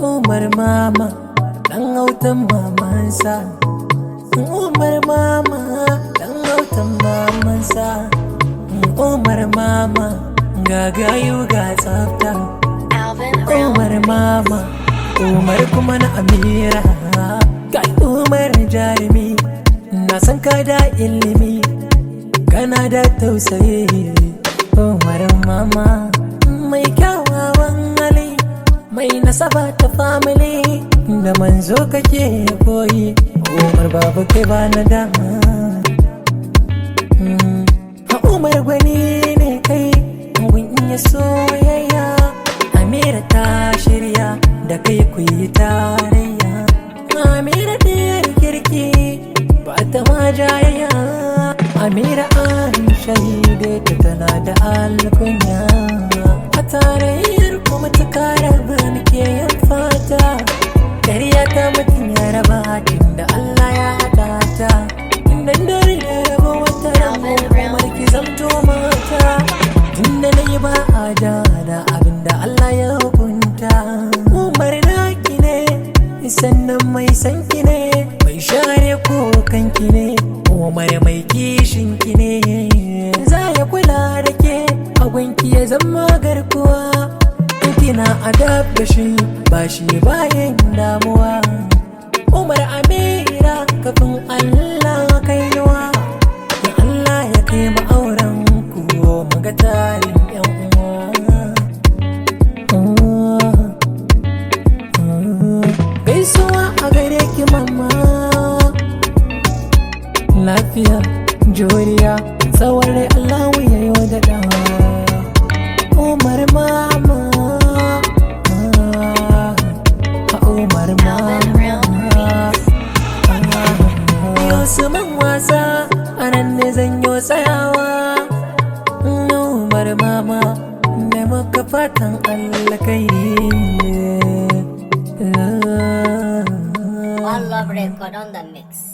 Umar Mama, ɗan autan mamansa. Umar Mama, ɗan autan mamansa. Umar Mama, ga gayu ga tsafta. Alvin Brown. Umar Mama, Umar kuma na Amira. Kai Umar jarumi, na san ka da ilimi, kana da tausayi. Umar Mama, mai kyawawan hali, mai nasaba ta family, da manzo kake koyi. Umar babu kai ba na dama. Umar gwani ne kai, gun iya soyayya. Amira ta shirya da kai ku yi tarayya. Amira diyar kirki ba ta ma jayayya. Amira an shaide ta tana da alkunya. A tarayyar kuma ta kara muke yin fata. Ƙarya ta mutum ya raba da Allah ya haɗa ta. Idan dare da rabo wata rabo Umar ki zamto mata. Tunda na yi ba a da abinda Allah ya hukunta. Umar naki ne, sannan mai sanki ne, mai share kokanki ne, Umar mai kishinki ne. Za ya kula da ke, agunki ya zama garkuwa. In kina adab da shi, ba shi bayan damuwa. Umar Amira kafin Allah kainuwa. Ya Allah ya kai mu auren ku mu ga tarin yan uwa. Gaisuwa a gare ki mama. Lafiya, juriya, tsawon rai Allah ya yi wa daɗa. Umar Mama, Umar Alvin Brown Mama. Remix. Usman wasa, a nan ne zan yi tsayawa. Umar Mama, da muka fatan Allah kai. One Love Record on the mix.